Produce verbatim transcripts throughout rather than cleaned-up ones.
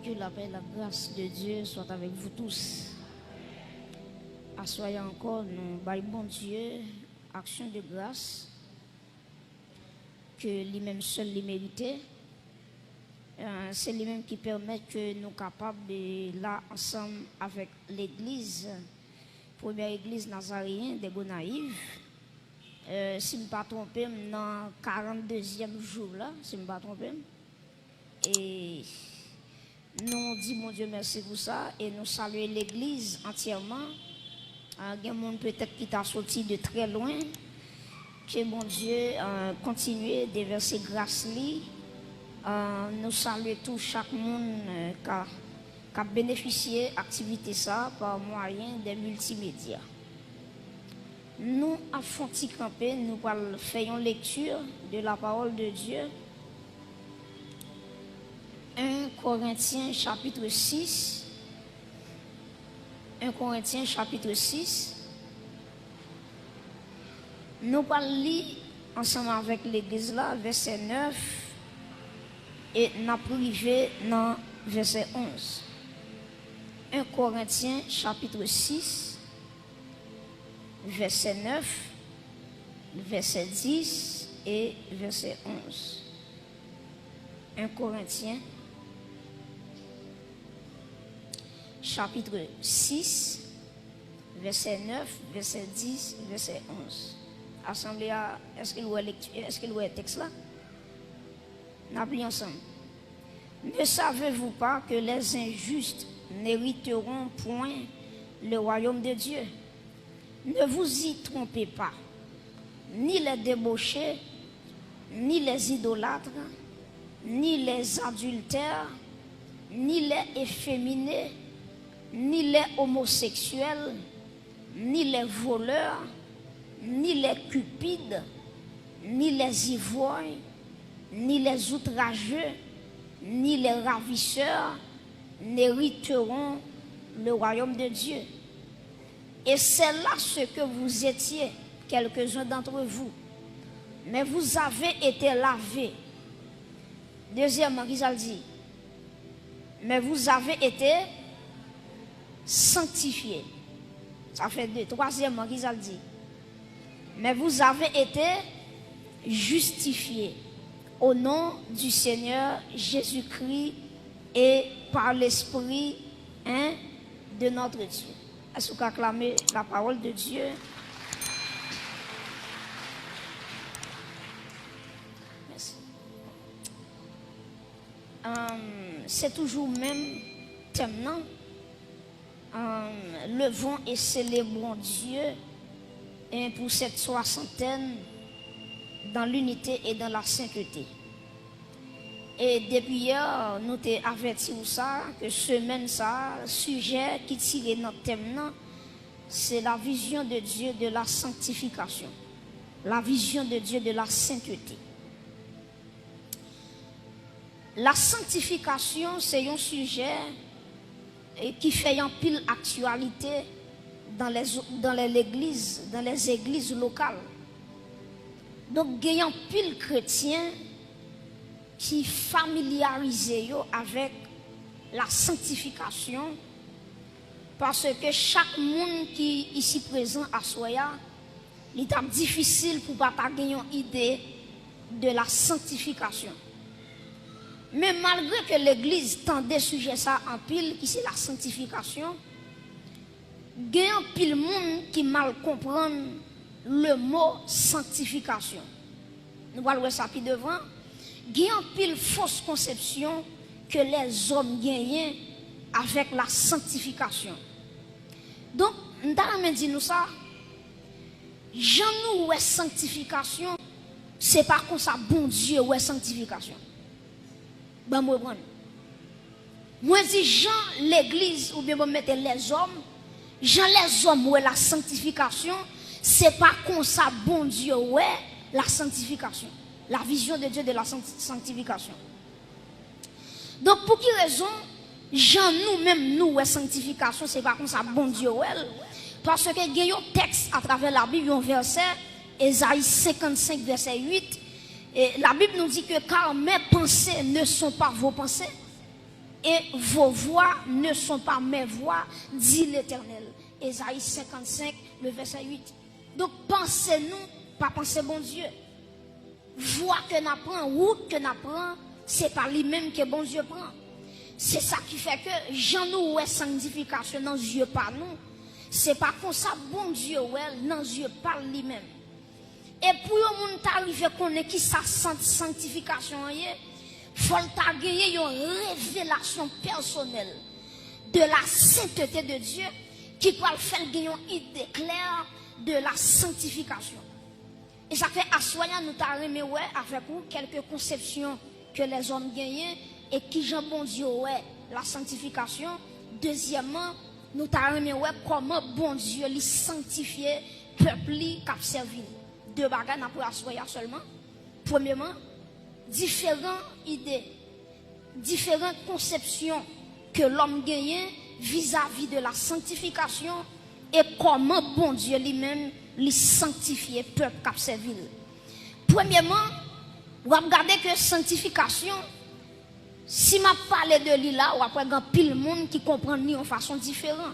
Que la paix et la grâce de Dieu soient avec vous tous. Aswè a ankò, nou bay Bondye aksyon de gras ke li menm sèl li merite. Euh, se li menm ki pèmèt ke nou kapab, eh, la ansanm avèk legliz, premyè egliz nazareyen de Gonayiv. Euh, si m pa twonpe m, nan karanndezyèm jou la, si m pa twonpe m. E nou di Bondye mèsi pou sa e nou salye legliz antyèman. Ah, gen moun petèt ki ta soti de trè lwen. Ke Bondye, ah, kontinye devèse gras li. Ah, nou salye tou chak moun, eh, ka, k ap benefisye aktivite sa pa mwayen de miltimedya. Nou ap fè yon ti kanpe, nou pral fè yon lekti de la parole de Dieu. En Korentyen chapit sis. En Korentyen chapit sis. Nou pral li ansanm avèk legliz la, vèsè nèf, e n ap rive nan vèsè onz. En Korentyen chapit sis, vèsè nèf, vèsè dis e vèsè onz. En Korentyen, chapit sis, vèsè nèf, vèsè dis, vèsè onz. Asanble a, èske l wè lekti, èske l wè tèks la? N ap li ansanm. Ne savez-vous pas que les injustes n'hériteront point le royaume de Dieu? Ne vous y trompez pas, ni les débauchés, ni les idolâtres, ni les adultères, ni les efféminés, ni les homosexuels, ni les voleurs, ni les cupides, ni les ivrognes, ni les outrageux, ni les ravisseurs n'hériteront le royaume de Dieu. Et c'est là ce que vous étiez, quelques-uns d'entre vous. Mais vous avez été lavés. Dezyèmman, ki sa l di? Mais vous avez été sanctifiés. Sa fè de. Twazyèmman, ki sa l di? Mais vous avez été justifiés au nom du Seigneur Jésus-Christ et par l'Esprit, hein, de notre Dieu. Èske w ka aklame la parole de Dieu? Mèsi. Ahn, se toujou menm tèm nan. Ahn, levons et célébrons Dieu, hein, pour cette soixantaine dans l'unité et dans la sainteté. E depi yè, nou te avèti w sa, ke semèn sa, sijè ki tire nan tèm nan, se la vision de Dieu de la sanctification. La vision de Dieu de la sainteté. La sanctification, se yon sijè, eh, ki fè anpil aktyalite dans les, dans les églises, dans les églises locales. Donk, gen anpil kretyen ki familyarize yo avèk la sanktifikasyon, paske chak moun ki isi prezan aswè a, li t ap difisil pou pa ta gen yon ide de la sanctification. Men malgre ke legliz tande sijè sa anpil, ki se la sanktifikasyon, gen anpil moun ki mal konprann le mo sanctification. Nou pral wè sa pi devan. Gen anpil fos konsepsyon ke lèzòm genyen avèk la sanktifikasyon. Donk, m ta renmen di nou sa, jan nou wè sanktifikasyon, se pa konsa Bondye wè sanktifikasyon. Ban m reprann. Mwen di jan legliz, oubyen ban m mete lèzòm, jan lèzòm wè la sanktifikasyon, se pa konsa Bondye wè la sanktifikasyon. La vision de Dieu de la sank-, sanctification. Donk, pou ki rezon, jan nou menm nou wè sanktifikasyon, se pa konsa Bondye wè l? Paske gen yon tèks atravè Labib, yon vèsè, Ezayi senkannsenk, vèsè uit, e Labib nou di ke, car mes pensées ne sont pas vos pensées. Et vos voies ne sont pas mes voies, dit l'Éternel. Ezayi senkannsenk, le vèsè uit. Donk, panse nou pa panse Bondye. Vwa ke n ap pran, wout ke n ap pran, se pa li menm ke Bondye pran. Se sa ki fè ke jan nou wè sanktifikasyon nan zye pa nou, se pa konsa Bondye wè l nan zye pa l li menm. E pou yon moun ta rive konnen kisa sant-, sanktifikasyon an ye, fò l ta genyen yon revelasyon pèsonèl de la sainteté de Dieu ki pral fè l gen yon ide klè de la sanktifikasyon. E sa fè aswè a nou ta renmen wè avèk ou kèlke konsepsyon ke lèzòm genyen e kijan Bondye wè la sanktifikasyon. Dezyèmman, nou ta renmen wè kòman Bondye li sanktifye pèp li k ap sèvi l. De bagay n ap wè aswè a sèlman. Premyèman, diferan ide, diferan konsepsyon ke lòm genyen vizavi de la sanktifikasyon e kòman Bondye li menm li sanktifye pèp k ap sèvi l. Premyèman, w ap gade ke sanktifikasyon, si m ap pale de li la, w ap wè gen anpil moun ki konprann li yon fason diferan.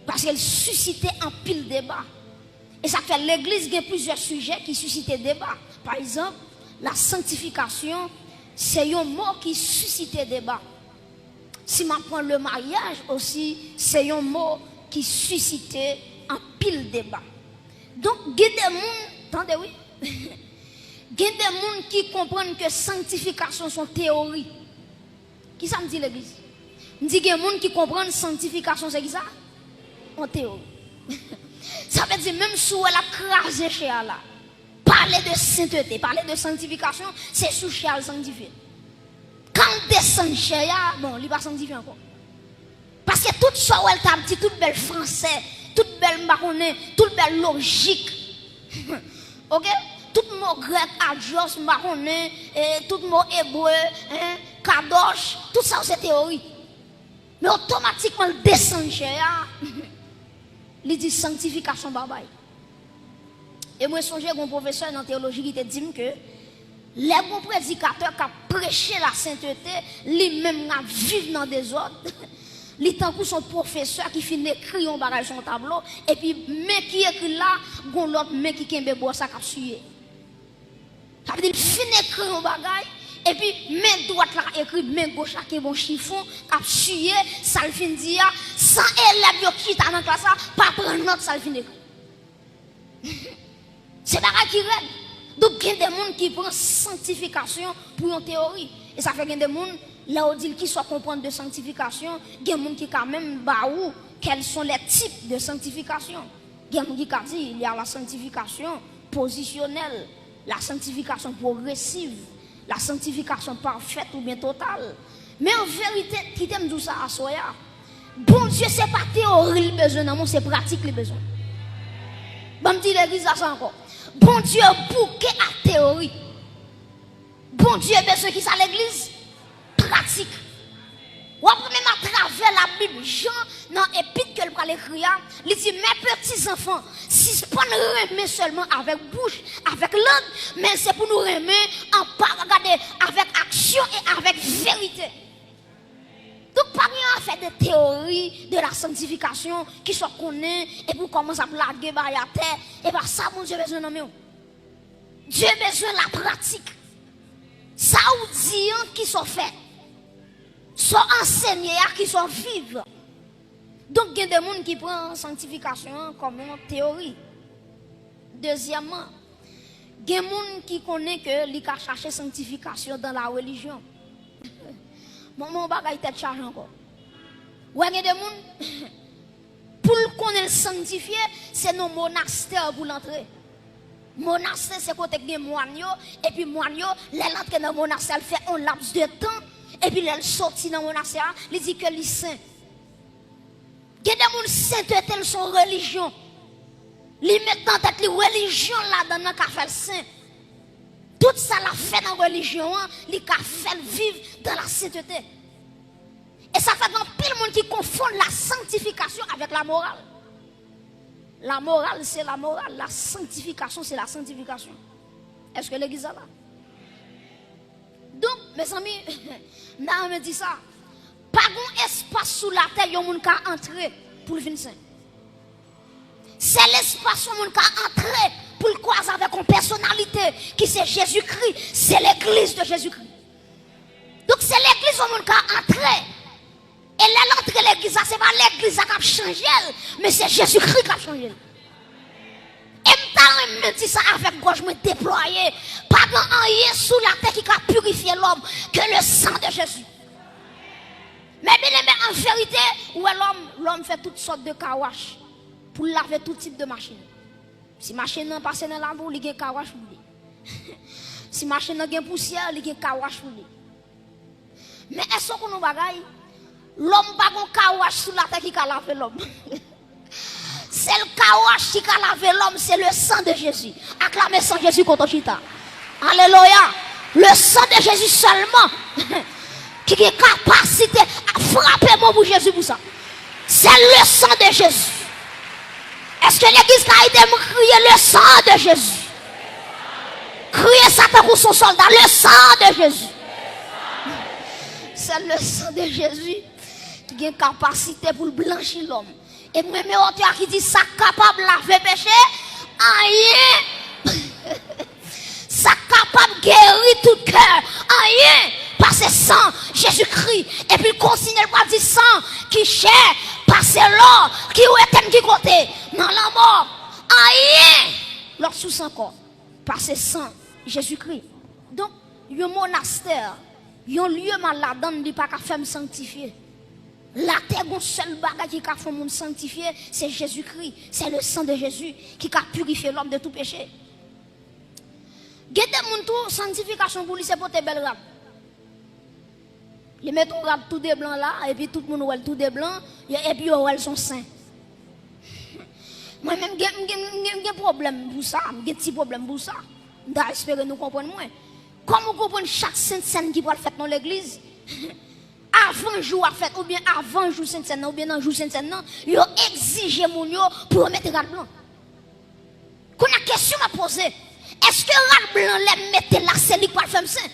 Paske l sisite anpil deba. E sa k fè legliz gen plizyè sijè ki sisite deba. Pa egzanp, la sanktifikasyon se yon mo ki sisite deba. Si m ap pran le maryaj osi, se yon mo ki sisite anpil deba. Donk, gen de moun, tande wi, gen de moun ki konprann ke sanktifikasyon se yon teyori. Kisa m di legliz? M di gen moun ki konprann sanktifikasyon se kisa? Yon teyori. Sa vle di menm si w wè l ap kraze chè a la, pale de sentete, pale de sanktifikasyon, se sou chè a l sanktifye. Kan l desann chè a, bon, li pa sanktifye ankò. Paske tout sa w wè l t ap di, tout bèl fransè, tout bèl m pa konnen, tout bèl lojik. Oke? Tout mo grèk, adios, m pa konnen, e, tout mo ebre, en, kadosh, tout sa yo se teyori. Men otomatikman l desann chè a, li di sanktifikasyon babay. E mwen sonje gen yon pwofesè nan teyoloji ki te di m ke lè gen yon predikatè k ap preche lasentete, li menm k ap viv nan dezòd, li tankou se yon pwofesè ki fin ekri yon bagay sou yon tablo, epi men ki ekri l la, gen yon lòt men ki kenbe bò sa k ap siye. Sa vle di l fin ekri yon bagay, epi men dwat la ekri, men goch la kenbe yon chifon k ap siye sa l fin di a, san elèv yo ki chita nan klas la pa pran nòt sa l fin ekri. Se bagay ki rèd. Donk, gen de moun ki pran sanktifikasyon pou yon teyori. E sa fè gen de moun, lè w di l kisa w konprann de sanktifikasyon, gen moun ki ka menm ba ou quels sont les types de sanctification. Gen moun ki ka di, il y a la sanctification positionnelle, la sanctification progressive, la sanctification parfaite oubyen totale. Men an verite, kite m di w sa aswè a, Bondye se pa teyori l bezwen nan men w, se pratik li bezwen. Ban m di legliz la sa ankò. Bondye bouke ak teyori. Bondye bezwen kisa legliz? Pratik. W ap wè menm atravè Labib, Jan nan epit ke l pral ekri a, li di, mes petits enfants, sispann renmen sèlman avèk bouch, avèk lang, men se pou nou renmen an pa, gade, avèk aksyon e avèk verite. Donk, pa gen afè de teyori de la sanktifikasyon, kisa w konnen, epi w kòmanse ap lage bagay atè, e pa sa Bondye bezwen nan men w. Dye bezwen la pratik. Sa w di an, kisa w fè? Sa w ansenye a, kisa w viv? Donk, gen de moun ki pran sanktifikasyon an kòm yon teyori. Dezyèmman, gen moun ki konnen ke li ka chache sanktifikasyon dan la relijyon. Bon, bon, bagay tèt chaje ankò. Wè, gen de moun, pou l konnen l sanktifye, se nan monastè pou l antre. Monastè se kote k gen mòn yo, epi mòn yo, lè l antre nan monastè a, l fè yon laps de tan, epi lè l soti nan monastè a, li di ke li sen. Gen de moun, sentete l se yon relijyon. Li met nan tèt li relijyon l ladan l nan ka fè l sen. Tout sa l ap fè nan relijyon an, li ka fè l viv dan la sentete. E sa fè gen anpil moun ki konfonn la sanktifikasyon avèk la moral. La moral se la moral, la sanktifikasyon se la sanktifikasyon. Èske legliz la la? Donk, mezanmi, m ta renmen di sa. Pa gen espas sou latè yon moun ka antre pou l vin sen. Sèl espas yon moun ka antre pou l kwaze avèk yon pèsonalite ki se Jezikri, se legliz de Jezikri. Donk, se legliz yon moun ka antre. E lè l antre legliz la, se pa legliz la k ap chanje l, men se Jezikri k ap chanje l. E m ta renmen di sa avèk gòj mwen deplwaye. Pa gen anyen sou latè ki ka pirifye lòm ke le sang de Jésus. Men byeneme, an verite, ou wè lòm, lòm fè tout sòt de car wash pou l lave tout tip de machin. Si machin nan pase nan labou, li gen car wash pou li. Si machin nan gen pousyè, li gen car wash pou li. Men èske w konn yon bagay? Lòm pa gon car wash sou latè ki ka lave lòm. Sèl car wash ki ka lave lòm, se le sang de Jésus. Aklame san Jezi kote w chita. Alelouya. Le sang de Jésus sèlman ki gen kapasite a frape mo pou Jezi pou sa. Se le sang de Jésus. Èske legliz ka ede m kriye le sang de Jésus? Kriye sa tankou son sòlda, le sang de Jésus. Se le sang de Jésus ki gen kapasite pou l blanchi lòm. E m renmen otè a ki di sa k kapab lave peche, anyen. Sa k kapab geri tout kè, anyen pase san Jezikri. Epi l kontinye, l pral di san ki chè pase lò, ki ou etèn ki kote? Nan lanmò. Anyen lòt sous ankò pase san Jezikri. Donk, yon monastè, yon lye m al ladan l, li pa ka fè m sanktifye. Latè gon sèl bagay ki ka fè yon moun sanktifye, se Jezikri, se le sang de Jésus ki ka pirifye lòm de tout peche. Gen de moun tou, sanktifikasyon pou li se pote bèl rad. Li met yon rad tou de blan la, epi tout moun wè l tou de blan, e- epi yo wè l se yon sen. Mwen menm, m gen, m gen, m gen, m gen pwoblèm pou sa, m gen ti pwoblèm pou sa. M ta espere nou konprann mwen. Kòm ou konprann chak sentsèn ki pral fèt nan legliz, avan jou a fèt, oubyen avan jou sentsèn nan, oubyen nan jou sentsèn nan, yo egzije moun yo pou yo met rad blan. Kounye a, kesyon m ap poze, èske rad blan lè m mete l la, se li k pral fè m sen?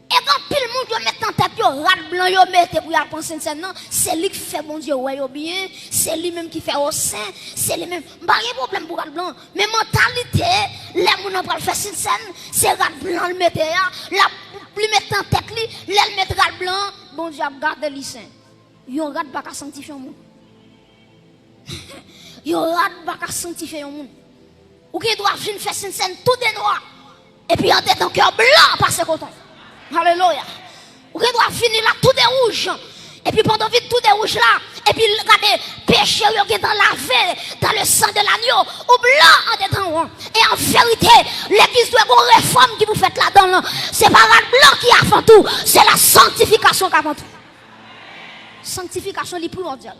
E gen anpil moun yo met nan tèt yo, rad blan yo mete pou y al pran sentsèn nan, se li k fè Bondye wè yo byen, se li menm ki fè yo sen, se li menm. M pa gen pwoblèm pou rad blan, men mantalite, lè moun nan pral fè sentsèn, se rad blan l mete a, l ap, li met nan tèt li, lè l met rad blan an, Bondye ap gade li sen. Yon rad pa ka sanktifye yon moun. Yon rad pa ka sanktifye yon moun. Ou gen dwa vin fè sentsèn tou de nwa, epi andedan kè w blan pase koton. Alelouya. Ou gen dwa vini la tou de wouj, epi pandan w vin tou de wouj la, epi l- gade, peche w yo gentan lave dans le sang de l'agneau. Ou blan andedan w. E an verite, legliz dwe gon refòm ki pou fèt ladan l. Se pa rad blan ki avan tou, se la sanktifikasyon k avan tou. Sanktifikasyon li primòdyal.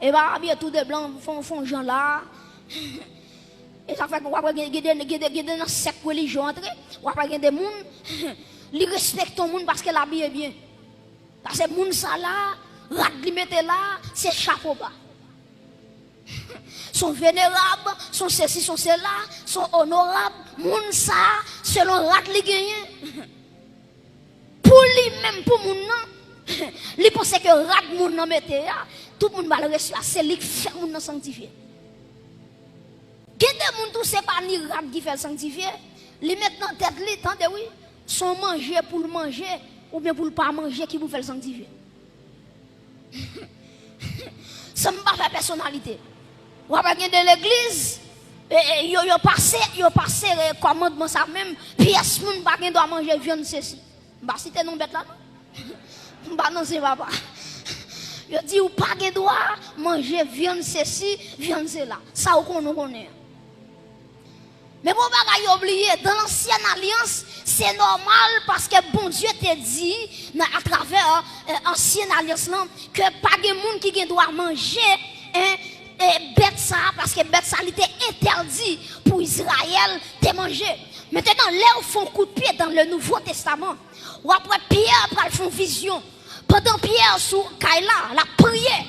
E pa abiye tou de blan, fon, fon jan la. E sa fè w ap wè gen, gen de, gen de, gen de nan sèk relijye w antre, w ap wè gen de moun, li respekte yon moun paske l abiye byen. Paske moun sa la, rad li mete la, se chapo ba. Son venerab, son sesi, son sela, son onorab, moun sa, selon rad li genyen. Pou li menm, pou moun nan, li panse ke rad moun nan mete a, tout moun pral resevwa, se li k fè moun nan sanktifye. Gen de moun tou, se pa ni rad ki fè l sanktifye, li met nan tèt li, tande wi, se yon manje pou l manje, oubyen pou l pa manje ki pou fè l sanktifye. San m pa fè pèsonalite. W ap wè gen de legliz, e, e, yo, yo pase, yo pase, e, kòmandman sa menm, pyès moun pa gen dwa manje vyann sesi. M pa site non bèt la, non. M pa nan sen papa. Yo di ou pa gen dwa manje vyann sesi, vyann sela. Sa ou konnen, ou konnen. Men bon bagay yo bliye, dans l'ancienne alliance, se nòmal paske Bondye te di nan, atravè, e, ansyen alyans lan, ke pa gen moun ki gen dwa manje, en, e, bèt sa a, paske bèt sa a, li te entèdi pou Izrayèl te manje. Mentenan, lè w fè yon kout pye dans le Nouveau Testament, w ap wè Pyè pral fè yon vizyon. Pandan Pyè sou kay la, l ap priye.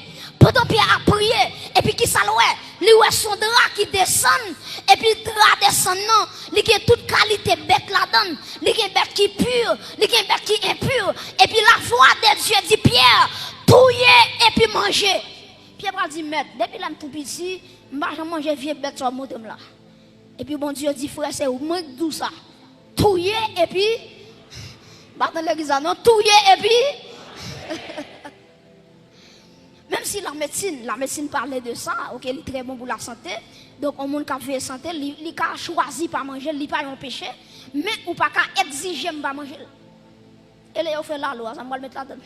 Pandan Pyè ap priye, epi kisa l wè? Li wè s on dra ki desann, epi dra desann nan, li gen tout kalite bèt ladan l. Li gen bèt ki pi, li gen bèt ki enpi. Epi lavwa de Dye di Pyè, touye epi manje. Pyè pral di, Mèt, depi lè m tou piti, m pa janm manje vye bèt sa w montre m la. Epi Bondye di, frè, se mwen k di w sa. Touye epi, m pa nan legliz la non, touye epi. Menm si la medsin, la medsin pale de sa, oke, li trè bon pou la sante. Donk, yon moun k ap veye sante, li, li ka chwazi pa manje l, li pa yon peche, men ou pa ka egzije m pa manje l. E lè yo fè lalo a, sa m pral met ladan l.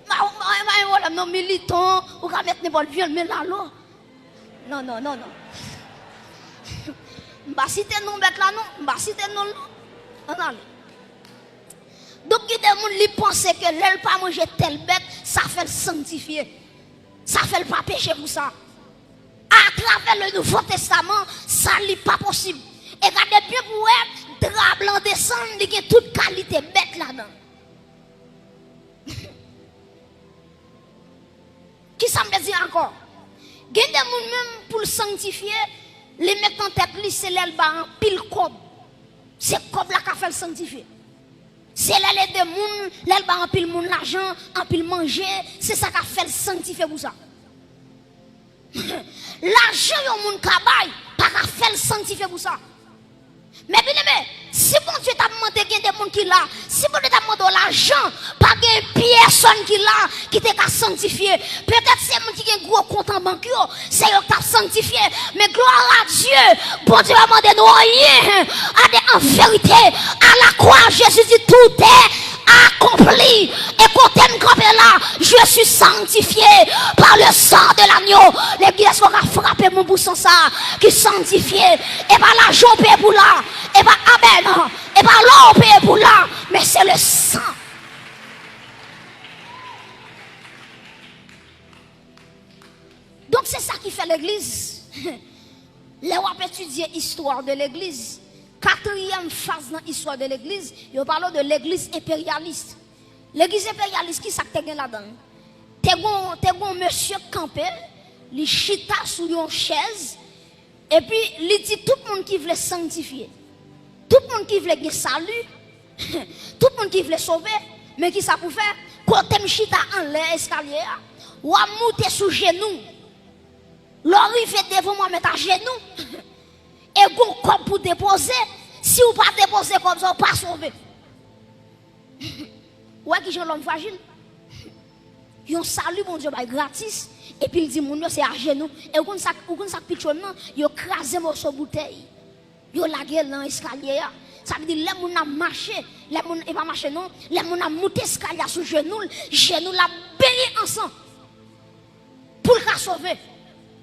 Ma, ma, ma, yon pwoblèm non, militan, ou ka met nenpòt vyann, men lalo. Non, non, non, non. M pa site non bèt la, non. M pa site non l, non. Ann ale. Donk, gen de moun, li panse ke lè l pa manje tèl bèt, sa fè l sanktifye. Sa fè l pa peche pou sa. Atravè le Nouvo Testaman, sa li pa posib. E gade byen pou w wè, dra blan desann, li gen tout kalite bèt ladan l. Kisa m vle di ankò? Gen de moun menm pou l sanktifye, li met nan tèt li se lè l ba anpil kòb. Se kòb la ka fè l sanktifye. Se lè l ede moun, lè l ba anpil moun lajan, anpil manje, se sa ka fè l sanktifye pou sa. Lajan yon moun ka bay pa ka fè l sanktifye pou sa. Men byeneme, si Bondye t ap mande, gen de moun ki la, si Bondye t ap mande w lajan, pa gen pyèsonn ki la ki te ka sanktifye. Petèt se moun ki gen gwo kont an bank yo, se yo k t ap sanktifye. Men glwa a Dye, Bondye pa mande nou anyen. Gade, an verite, à la croix, Jésus dit, tout est accompli. E kote m kanpe la, je suis sanctifié par le sang de l'agneau. Legliz, èske w ka frape moun pou san sa ki sanktifye? E pa lajan w peye pou la, e pa amèn, e pa lò w peye pou la, men se le sang. Donk, se sa ki fè legliz. Lè w ap etidye istwa de legliz, katriyèm faz nan istwa de legliz, yo pale w de legliz enperyalis. Legliz enperyalis, ki sa k te gen ladan l? Te gon, te gon mesye k kanpe, li chita sou yon chèz, epi li di tout moun ki vle sanktifye, tout moun ki vle gen sali, tout moun ki vle sove, men ki sa pou fè? Kote m chita anlè eskalye a, w ap moute sou jenou w. Lè w rive devan mwen, mèt ajenou. E gon kòb pou depoze. Si w pa depoze kòb sa, w pa sove. Ou wè kijan lòm frajil? Yon sali Bondye bay gratis, epi l di moun yo se ajenou. E ou konn sa, ou konn sa k pi cho nan? Yo kraze moso boutèy. Yo lage l nan eskalye a. Sa vle di lè moun nan ap mache, lè moun, e pa mache non, lè moun nan ap moute eskalye a sou jenou l, jenou l ap benyen an san. Pou l ka sove,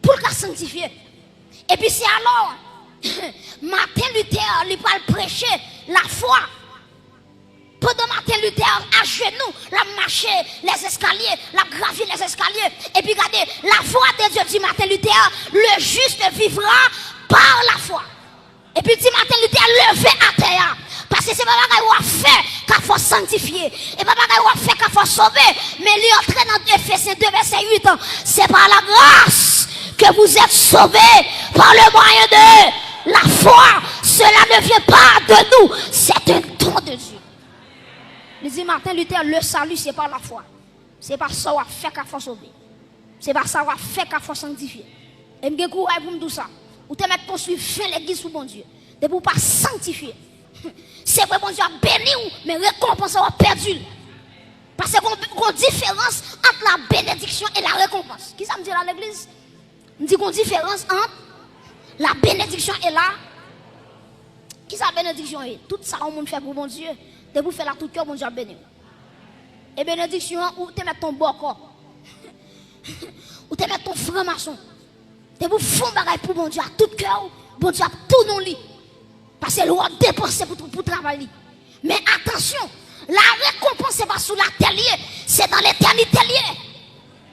pou l ka sanktifye. Epi se alò, Martin Luther, li pral preche lafwa. Pandan Martin Luther ajenou, l ap mache lèzeskalye, l ap gravi lèzeskalye. Epi gade, la voix de Dieu dit Martin Luther, le juste vivra par la foi. Epi l di Martin Luther, leve atè a. Paske se pa bagay w ap fè k ap fè w sanktifye. E pa bagay w ap fè k ap fè w sove. Men li antre nan Efesyen de vèsè uit. C'est par la grâce que vous êtes sauvés, par le moyen de la foi. Cela ne vient pas de nous. C'est un don de Dieu. Li di Martin Luther, le salut, c'est par la foi. Se pa sa w ap fè k ap fè w sove. Se pa sa w ap fè k ap fè w sanktifye. E m gen kouraj pou m di w sa. Ou te mèt konstwi ven legliz pou Bondye. Depi w pa sanktifye, se vre Bondye ap beni w, men rekonpans la w ap pèdi l. Paske gon, gon diferans ant la bénédiction et la récompense. Kisa m di la legliz? M di gon diferans ant la bénédiction et la. Kisa benediksyon ye? Tout sa yon moun fè pou Bondye, depi w fè l ak tout kè w, Bondye ap beni w. E benediksyon an, ou te mèt ton bòkò. Ou te mèt ton franmason. Depi w fè yon bagay pou Bondye ak tout kè w, Bondye ap tounen w li. Paske l wè w depanse pou, pou travay li. Men atansyon, la rekonpans se pa sou latè l ye, se nan letènite l ye.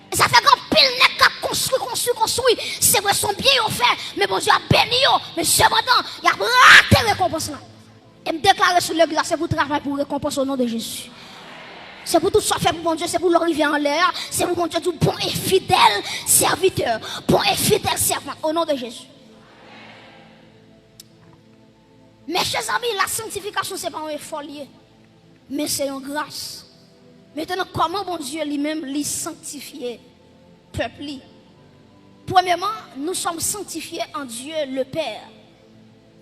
E sa fè gen anpil nèg k ap konstwi, konstwi, konstwi. Se vre, se yon byen yo fè, men Bondye ap beni yo. Men sepandan, y ap rate rekonpans lan. E m deklare sou legliz la, se pou travay pou rekonpans o non de Jezi. Se pou tout sa w fè pou Bondye, se pou lè w rive anlè a, se pou Bondye di w bon e fidèl sèvitè, bon e fidèl sèvant, o non de Jezi. Mechezanmi, la sanktifikasyon se pa yon efò li ye, men se yon gras. Mentnan, kòman Bondye li menm li sanktifye pèp li? Premyèman, nous sommes sanctifiés en Dieu le Père.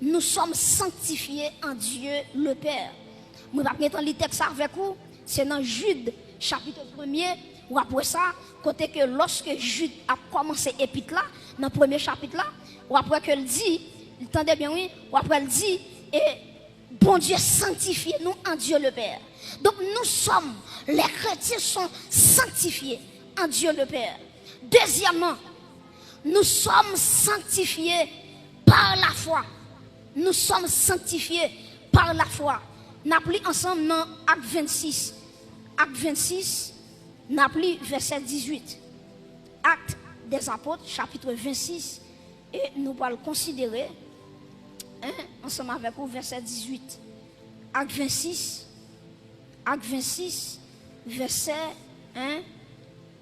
Nous sommes sanctifiés en Dieu le Père. Mwen p ap gentan li tèks la avèk ou, se nan Jid, chapit premye, w ap wè sa, kote ke lòske Jid ap kòmanse epit la, nan premye chapit la, w ap wè ke l di, tande byen wi, w ap wè l di, e Bondye sanktifye nou en Dieu le Père. Donc nous sommes, les chrétiens sont sanctifiés en Dieu le Père. Deuxièmement, nous sommes sanctifiés par la foi. Nous sommes sanctifiés par la foi. N ap li ansanm nan Ak vennsis. Ak vennsis, n ap li vèsè dizuit. Actes des Apôtres, chapitre vingt-six, e nou pral konsidere, en, ansanm avèk ou, vèsè dizuit. Ak vennsis, Ak vennsis, vèsè, en,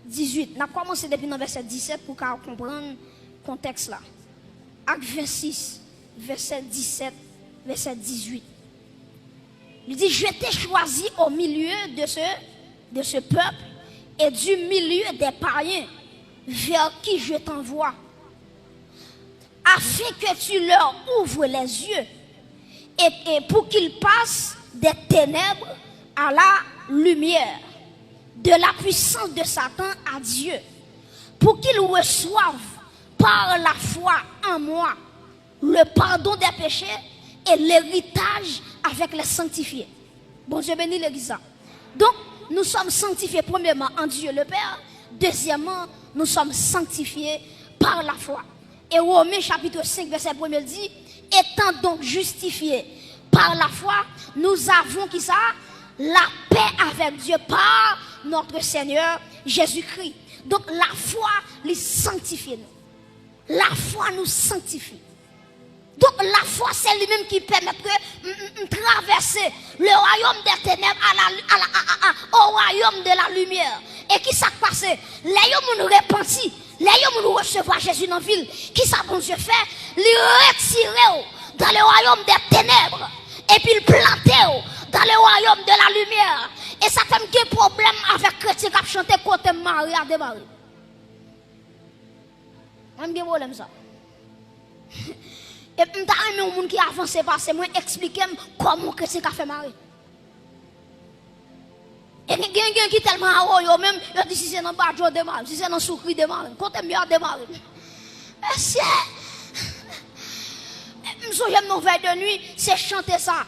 dizuit. N ap kòmanse depi nan vèsè disèt pou w ka konprann kontèks la. Ak vennsis, vèsè disèt, vèsè dizuit. Li di, je t'ai choisi au milieu de ce, de ce peuple et du milieu des païens vers qui je t'envoie, afin que tu leur ouvres les yeux et, et pour qu'ils passent des ténèbres à la lumière, de la puissance de Satan à Dieu, pour qu'ils reçoivent par la foi en moi le pardon des péchés et l'héritage avec les sanctifiés. Bondye beni legliz la. Donc, nous sommes sanctifiés premièrement en Dieu le Père, deuxièmement, nous sommes sanctifiés par la foi. Et Romains chapitre cinq, verset premier dit, étant donc justifiés par la foi, nous avons qui ça? La paix avec Dieu par notre Seigneur Jésus-Christ. Donc, la foi, li sanktifye nou. Lafwa nou sanktifye. Donk, lafwa, se li menm ki pèmèt ke m, m, m travèse le royaume des ténèbres à la, à la, à, à, à, au royaume de la lumière. E ki sa k pase? Lè yon moun repanti, lè yon moun resevwa Jezi nan vi l, ki sa Bondye fè? Li retire w dans le royaume des ténèbres, epi l plante w dans le royaume de la lumière. E sa fè m gen pwoblèm avèk kretyen k ap chante kote m mare a demare. Mwen, m gen pwoblèm sa. E m ta renmen yon moun ki avanse pase mwen, eksplike m kòman yon kretyen ka fè mare. E gen, gen, gen ki tèlman awoyo menm, yo di si se nan Badjo demare m, si se nan Soukri demare m, kote m ye a demare m. Mesye, m sonje m nan vèy de nwi, se chante sa,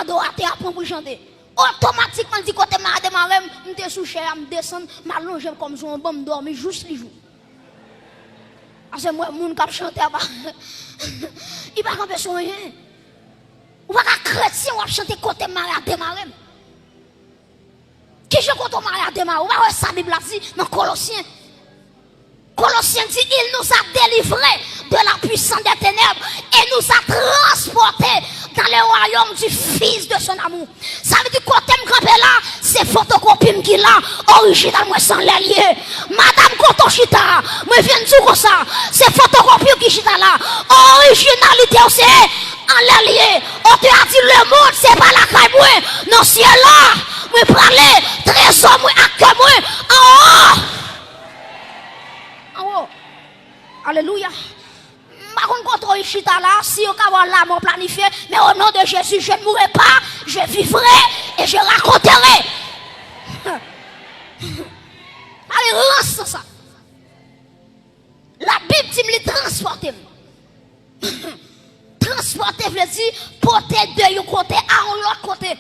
adoratè a pran pou chante. Otomatikman, l di kote m a demare m, m te sou chè a, m desann, m alonje m kòm sou yon ban, m dòmi jous li jou. Paske m wè moun k ap chante a pa, li pa kanpe sou anyen. Ou pa ka kretyen, w ap chante kote m mare a demare m. Kijan kote w mare a demare? Ou pa wè sa Bib la di nan Kolosyen? Kolosyen di, il nous a délivrés de la puissance des ténèbres et nous a transportés dans le royaume du Fils de son amour. Sa vle di kote m kanpe la, se fotokopi m ki la, orijinal mwen se anlè l ye. Madanm, kote w chita a, mwen vin di w konsa, se fotokopi w ki chita la, orijinalite w se anlè l ye. Otè a di, lemonn se pa lakay mwen, nan syèl la mwen prale, trezò mwen ak kè mwen anwo. Anwo. Alelouya. M pa konn kote w chita la, si yo ka ba w lamò planifye, mais au nom de Jésus, je ne mourrai pas, je vivrai et je raconterai. Pale rans sa. Labib di m li transpòte m. Transpòte vle di pote de yon kote a yon lòt kote.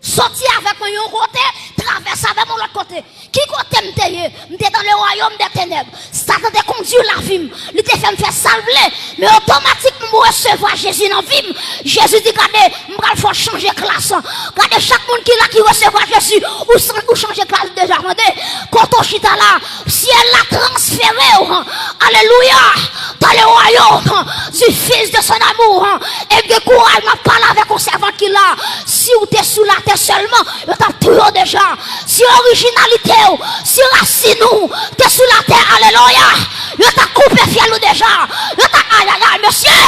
Soti avèk mwen yon kote, travèse avè m yon lòt kote. Ki kote m te ye? M te dans le royaume des ténèbres. Satan te kondui lavi m. Li te fè m fè sa l vle. Men otomatikman, m resevwa Jezi nan vi m. Jezi di, gade, m pral fè w chanje klas. Gade chak moun ki la ki resevwa Jezi, ou san-, ou chanje klas deja, tande. Kote w chita la, syèl la transfere w. Alelouya. le royaume du Fils de son amour. E m gen kouraj, m ap pale avèk yon sèvant ki la. Si w te sou latè sèlman, yo t ap touye w deja. Si orijinalite w, si rasin ou te sou latè, alelouya, yo t ap koupe fyèl ou deja. Yo t ap, ayayay, mesye!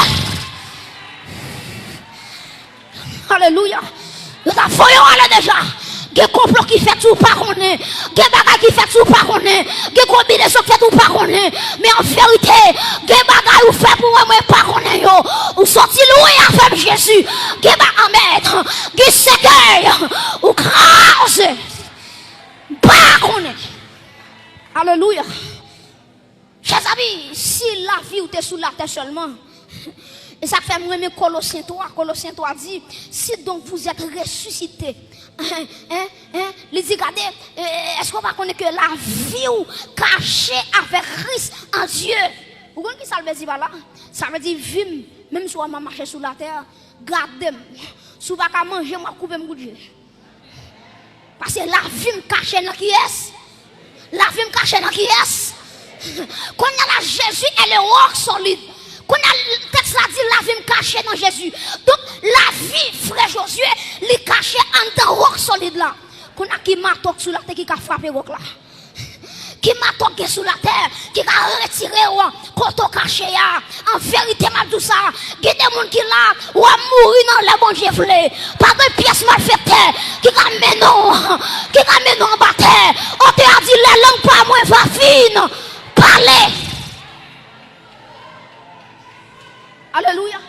Alelouya. Yo ta voye w ale deja. Gen konplo ki fèt ou pa konnen. Gen bagay ki fèt ou pa konnen. Gen konbinezon ki fèt ou pa konnen. Men an verite, gen bagay ou fè pou mwen, mwen pa konnen yo. Ou soti lwen avè m, Jezi. Gen ba-, amèn. Gen sèkèy ou kraze. Pa konnen. Alelouya. Chèzami, si lavi w te sou latè sèlman, e sa k fè m renmen Kolosyen twa. Kolosyen twa di, si donc vous êtes ressuscités, hein, hein, hein, li di, gade, eh, èske w pa konnen ke lavi w kache avèk Kris an Dye? Ou konn ki sa l vle di pa la? Sa vle di vi m, menm si w wè m ap mache sou latè, gade m. Si w pa ka manje m, w ap koupe m kout je. Paske lavi m kache nan kiyès? Lavi m kache nan kiyès? Kounye a la, Jésus est le roc solide. Kounye a, tèks la di lavi m kache nan Jezi. Donk, lavi frè Josué, li kache anndan wòk solid la. Kounye a, ki mato k sou latè ki ka frape wòk la? Ki mato k gen sou latè ki ka retire w kote w kache a? An verite, m ap di w sa, gen de moun ki la, w ap mouri nan lè Bondye vle. Pa gen pyès malfektè ki ka mennen w, ki ka mennen w anba tè. Otè a di, les langues pa mwen va fin pale. Alelouya.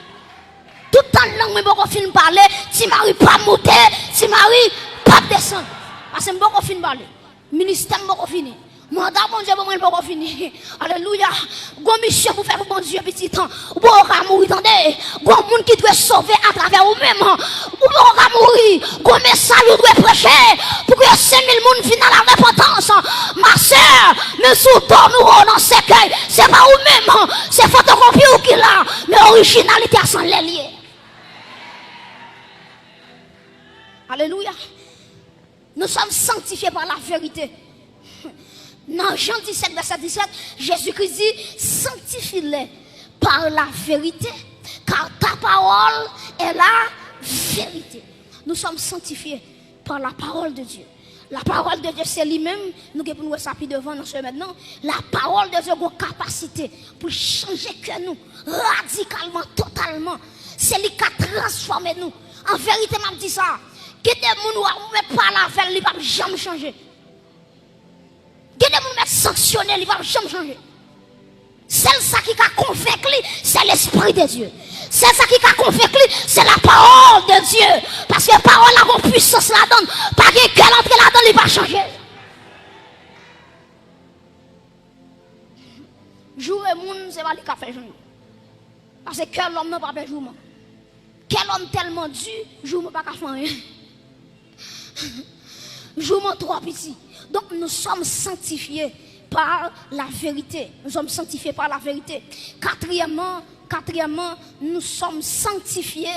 Toutan lang mwen poko fin pale, Ti Mari p ap moute, Ti Mari p ap desann. Paske m poko fin pale. Ministè m poko fini. Manda Bondye ban mwen l poko fini. Alelouya. Gon misyon pou fè pou Bondye, pitit. Ou poko ka mouri, tande. Gon moun ki dwe sove atravè ou menm. Ou poko ka mouri. Gon mesaj ou dwe preche pou ke senk mil moun vin a la repantans. Ma sè, menm si w dòmi ou nan sèkèy, se pa ou menm. Se fotokopi ou ki la. Men orijinalite a se anlè l ye. Alelouya. Nous sommes sanctifiés par la vérité. Dans Jean dix-sept, verset dix-sept, Jésus-Christ dit, sanctifie-les par la vérité, car ta parole est la vérité. Nous sommes sanctifiés par la parole de Dieu. La parole de Dieu, se li menm, nou gen pou nou wè sa pi devan nan semèn nan. La parole de Dieu gen kapasite pou l chanje kè nou radikalman, totalman. Se li k ka transfòme nou. An verite, m ap di sa. Gen de moun w ap mèt pale avè l, li p ap janm chanje. Gen de moun w mèt sanksyone, li p ap janm chanje. Sèl sa ki ka konvenk li, se Lespri de Dye. Sèl sa ki ka konvenk li, se la parole de Dieu. Paske pawòl la gon pwisans ladan l. Pa gen kè l antre ladan l, li pa chanje. Joure moun, se pa li k ap fè joure. Paske kè lòm nan pa pè jouman. Kè lòm tèlman di, jouman pa ka fè anyen. Jouman twò piti. Donc, nous sommes sanctifiés par la vérité. Nous sommes sanctifiés par la vérité. Quatrièmement, quatrièmement, nous sommes sanctifiés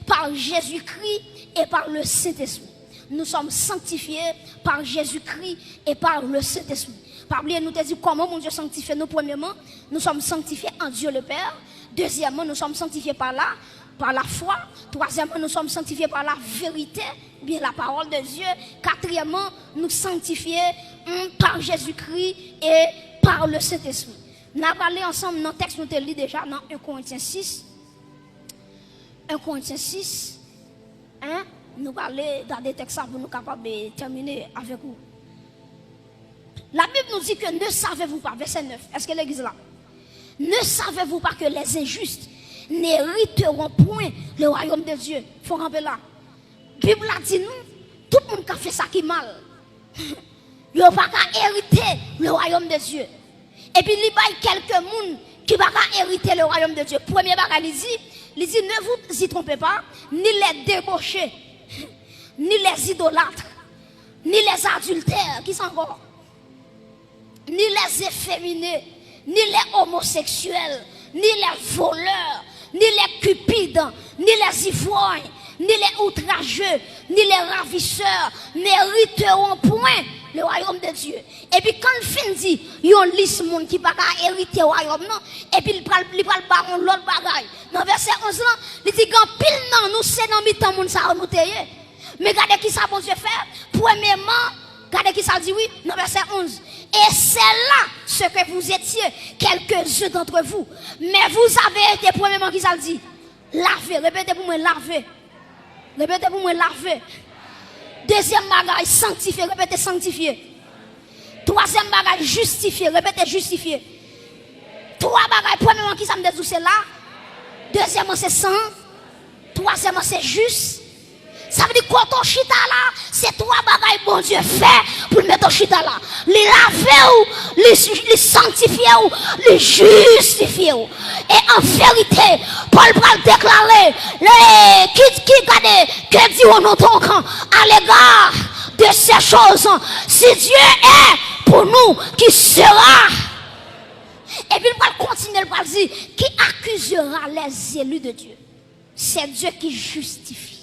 par Jésus-Christ et par le Saint-Esprit. Nous sommes sanctifiés par Jésus-Christ et par le Saint-Esprit. Pa bliye, nou te di kòman Bondye sanktifye nou. Premyèman, nous sommes sanctifiés en Dieu le Père. Deuxièmement, nous sommes sanctifiés par la, par la foi. Troisièmement, nous sommes sanctifiés par la vérité, ou bien la parole de Dieu. Quatrièmement, nous sanctifiés, hum, par Jésus-Christ et par le Saint-Esprit. N a prale ansanm nan tèks nou te li deja nan en Korentyen sis. En Korentyen sis, en, nou prale gade tèks la pou nou kapab, eh, tèmine avèk ou. La Bible nous dit que ne savez-vous pas, verset neuf, èske legliz la? Ne savez-vous pas que les injustes n'hériteront point le royaume de Dieu? Fò kanpe la. Bib la di nou, tout moun k ap fè sa ki mal, yo pa ka erite le royaume de Dieu. Epi li bay kèlke moun ki pa ka erite le royaume de Dieu. Premye bagay li di, li di, ne vous y trompez pas, ni les débauchés, ni les idolâtres, ni les adultères, ki sa ankò? Ni les efféminés, ni les homosexuels, ni les voleurs, ni les cupides, ni les ivrognes, ni les outrageux, ni les ravisseurs n'hériteront point Le royaume de Dieu. Epi kan l fin di yon lis moun ki pa ka erite wayòm nan, epi li pral, li pral ba yon lòt bagay. Nan vèsè onz lan, li di gen anpil nan nou se nan mitan moun sa yo nou te ye. Men gade ki sa Bondye fè. Premyeman, gade ki sa l di wi, nan vèsè onz. Et c'est là ce que vous étiez, quelques-uns d'entre vous. Mais vous avez été, premyeman, ki sa l di? Lave. Repete pou mwen, lave. Repete pou mwen, lave. Dezyèm bagay, sanktifye. Repete, sanktifye. Twazyèm bagay, jistifye. Repete, jistifye. Twa bagay, premyeman, ki sa m te di w se la? Dezyèmman, se san. Twazyèmman, se jis. Sa vle di kote w chita la, se twa bagay Bondye fè pou l mete w chita la. Li lave w, li, li sanktifye w, li jistifye w. E an verite, Pòl pral deklare, le, ki, ki gade, que dirons-nous donc à l'égard de ces choses? Si Dieu est pour nous, qui sera? Epi l pral kontinye, l pral di, qui accusera les élus de Dieu? C'est Dieu qui justifie.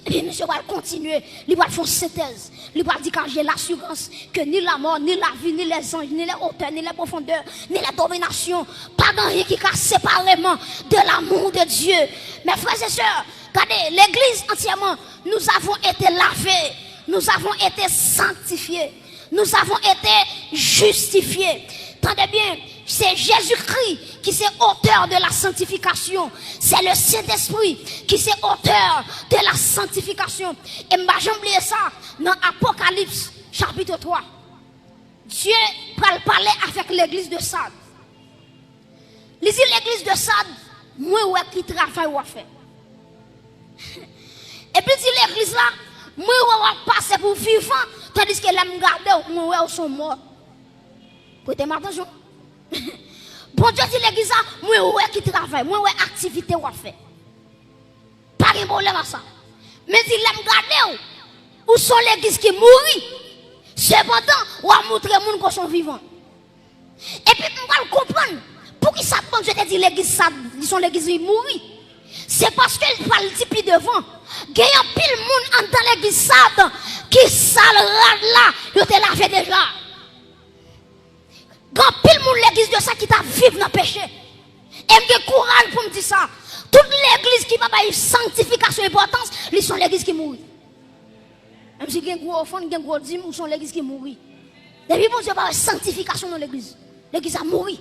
Epi misye pral kontinye, li pral fè yon sentèz. Li pral di, car j'ai l'assurance que ni la mort, ni la vie, ni les anges, ni les hauteurs, ni les profondeurs, ni les dominations, pa gen anyen ki ka separe m de l'amour de Dieu. Mes frères et sœurs, gade, legliz antyèman, nous avons été lavés, nous avons été sanctifiés. Nous avons été justifiés. Tande byen, se Jezikri ki se otè de la sanktifikasyon. Se le Sentespri ki se otè de la sanktifikasyon. E m pa janm bliye sa, nan Apokalips chapit twa, Dye pral pale avèk legliz de Sad. Li di legliz de Sad, mwen wè ki travay w ap fè. Epi l di legliz la, mwen wè w ap pase pou vivan, tandiske lè m gade w, mwen wè w s on mò. Prete m atansyon. Bondye di legliz la, mwen wè ki travay, mwen wè aktivite w ap fè. Pa gen pwoblèm ak sa. Men di lè m gade w, ou s on legliz ki mouri. Sepandan, w ap montre moun ke w s on vivan. Epi m pral konprann poukisa Bondye te di legliz Sad, li s on legliz ki mouri. Se paske l pral di pi devan, gen anpil moun anndan legliz Sad ki sal rad la, yo te lave deja. Gen anpil moun legliz de Sad ki t ap viv nan peche. E m gen kouraj pou m di sa. Tout legliz ki pa bay sanktifikasyon enpòtans, li s on legliz ki mouri. Menm si gen gwo ofrann, gen gwo dim, ou s on legliz ki mouri. Depi Bondye pa wè sanktifikasyon nan legliz, legliz la mouri.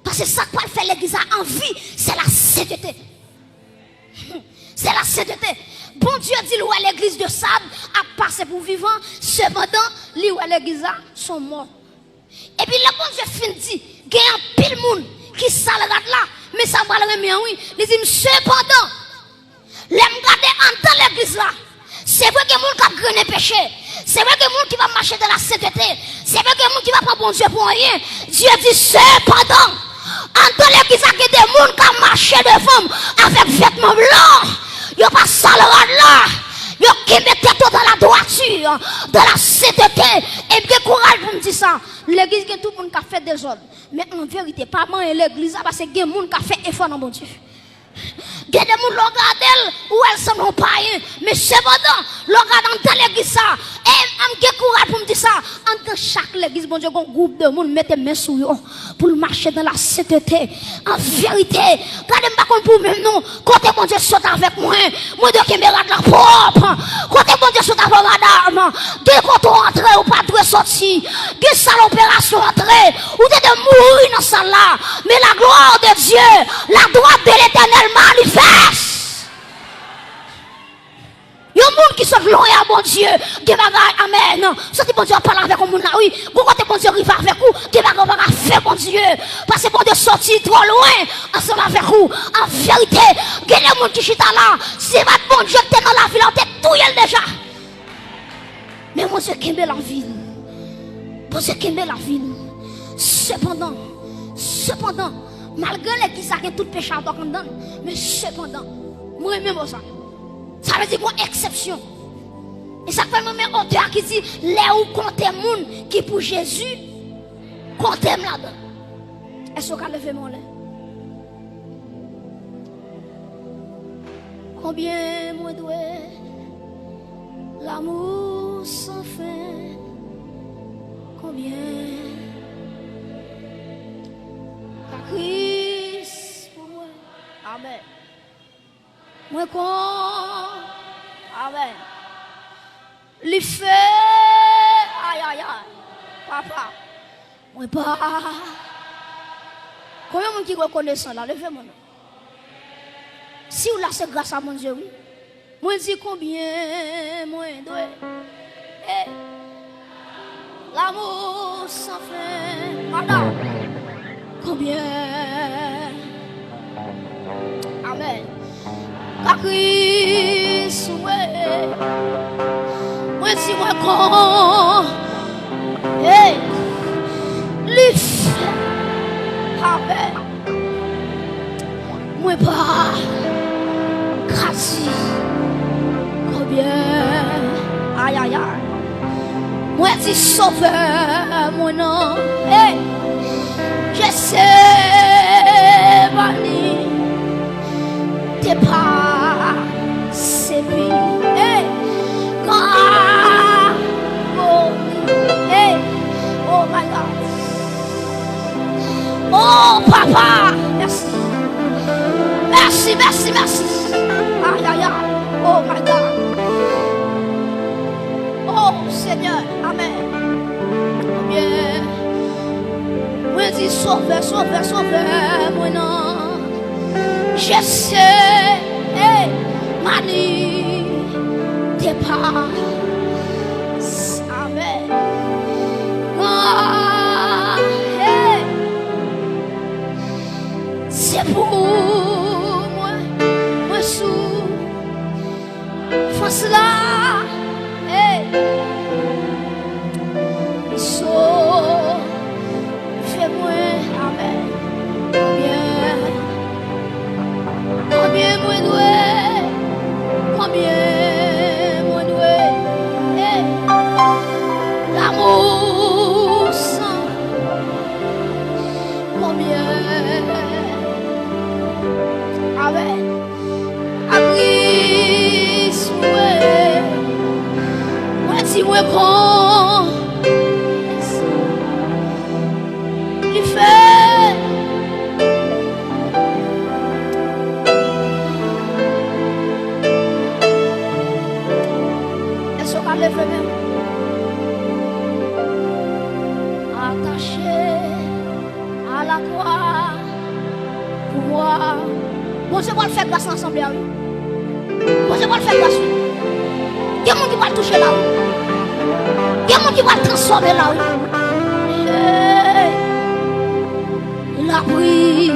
Paske sa k pral fè legliz la an vi, se la sentete. Se la sentete. Bondye di l wè legliz de Sad ap pase pou vivan, sepandan, li wè legliz la s on mò. Epi lè Bondye fin di, gen anpil moun ki sal rad la, men sa m pral renmen an wi, li di m, sepandan, lè m gade anndan legliz la, se vre gen moun k ap grennen peche, se vre gen moun ki p ap mache dan la sentete, se vre gen moun ki pa pran Bondye pou anyen. Dye di, sepandan, anndan legliz la gen de moun k ap mache devan m avèk vètman blan, yo pa sal rad la, yo kenbe tèt yo dan la dwati, dan la sentete. E m gen kouraj pou m di sa. Legliz gen tout moun k ap fè dezòd. Men an verite, pa manyen legliz la, paske gen moun k ap fè efò nan Bondye. Gen de moun, lè w gade l, ou wè l sanble yon payen. Men sepandan, lè w gade anndan legliz sa, e m gen kouraj pou m di sa, anndan chak legliz, Bondye gen yon gwoup de moun mete men sou yo pou l mache dan la sentete. An verite, gade, m pa konn pou ou menm non, kote Bondye sot avèk mwen, mwen dwe kenbe rad la pwòp. Kote Bondye sot avè w, madanm, gen kote w antre, ou pa dwe soti. Gen sal operasyon antre, ou te dwe mouri nan sal la. Men la gloire de Dieu, la droite de l'Éternel manifeste. Yon moun ki sot lwen a Bondye, gen bagay, amèn. Santi Bondye ap pale avèk yon moun la, wi. Gon kote Bondye rive avèk ou, gen bagay ou pa ka fè Bondye. Paske Bondye soti twò lwen ansanm avèk ou. An verite, gen de moun ki chita la, si se pa t Bondye ki te nan lavi la, ou te touye l deja. Men Bondye kenbe lavi l. Bondye kenbe lavi l. Sepandan, sepandan, malgre legliz la gen tout peche atòk anndan l, men sepandan, mwen renmen mo sa. Sa vle di gon eksepsyon. E sa k fè m renmen otè a ki di, lè ou konte moun ki pou Jezi, konte m ladan. Èske w ka leve men w anlè? Konbyen mwen dwe lanmou San fen, konbyen ka Kris pou mwen? Amèn. Mwen kon. Amèn. Li fè. Ayayay. Papa. Mwen pa. Konbyen moun ki rekonesan la? Leve men nou. Si w la, se gras a Bondye, wi. Mwen di konbyen mwen dwe. Eh. L'amour sans fin. Mada. Konbyen? Amèn. Ka Kris, wi. Mwen di mwen kon. Hey. Li fè. Amèn. Mwen pa ka di konbyen. Ayayay. Mwen di Sovè mwen nan. Hey. Getsemani te pase pi. Hey. Kalvari. Hey. Oh my God. Oh, papa, mèsi. Mèsi, mèsi, mèsi. Ayayay. Oh my God. Oh, Senyè. Amèn. Amèn. Mwen di Sovè, Sovè, Sovè mwen nan. Jezi, hey, mani te pa. Amèn. Ah, hey. Se pou mwen, mwen sou. Fòs la, hey. Sove mwen, amèn. Konbyen, konbyen mwen dwe, konbyen mwen dwe, hey. L'amour sans, konbyen, amèn. Ka Kris, wi. Mwen di mwen kon. Li fè. Èske w ka leve men w? Atache a la kwa pou mwa. Bondye pral fè gras nan asanble a, wi. Bondye pral fè gras, wi. Gen moun ki pral touche la, wi. Gen moun ki pral transfòme la, wi. Hey. Il a pris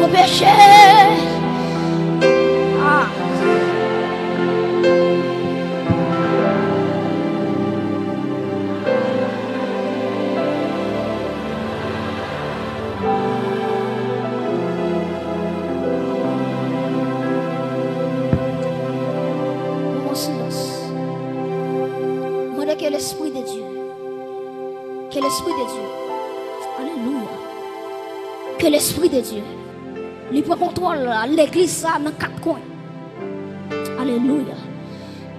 mon péché. Ah. Moman silans. Mande ke Lespri de Dye. Ke Lespri de Dye. Alelouya. Ke Lespri de Dye. Li pran kontwòl legliz sa nan kat kwen. Alelouya.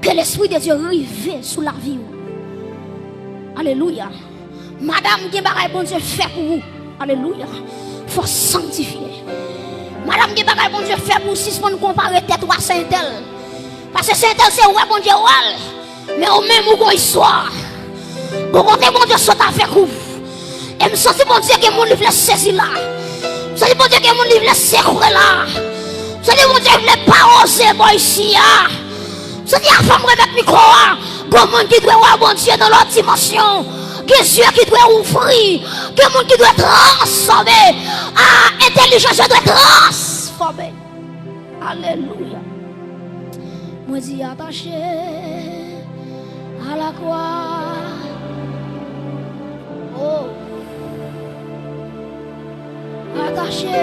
Ke Lespri de Dye rive sou lavi w. Alelouya. Madanm, gen bagay Bondye fè pou ou. Alelouya. Fò w sanktifye. Madanm, gen bagay Bondye fè pou ou. Sispann konpare tèt ou a sè entèl. Paske sè entèl se wè Bondye wè l. Men ou menm ou gon istwa. Gon kote Bondye sot avèk ou. E m santi Bondye gen moun li vle sezi la. M santi Bondye gen moun li vle sekwe la. M santi Bondye vle pa oze bò isi a. M santi avan m remèt mikwo a, gon moun ki dwe wè Bondye nan lòt dimansyon. Gen zye ki dwe ouvri. Gen moun ki dwe transfòme. A, entèlijans yo dwe transfòme. Alelouya. Mwen di atache a la kwa. Oh. Atache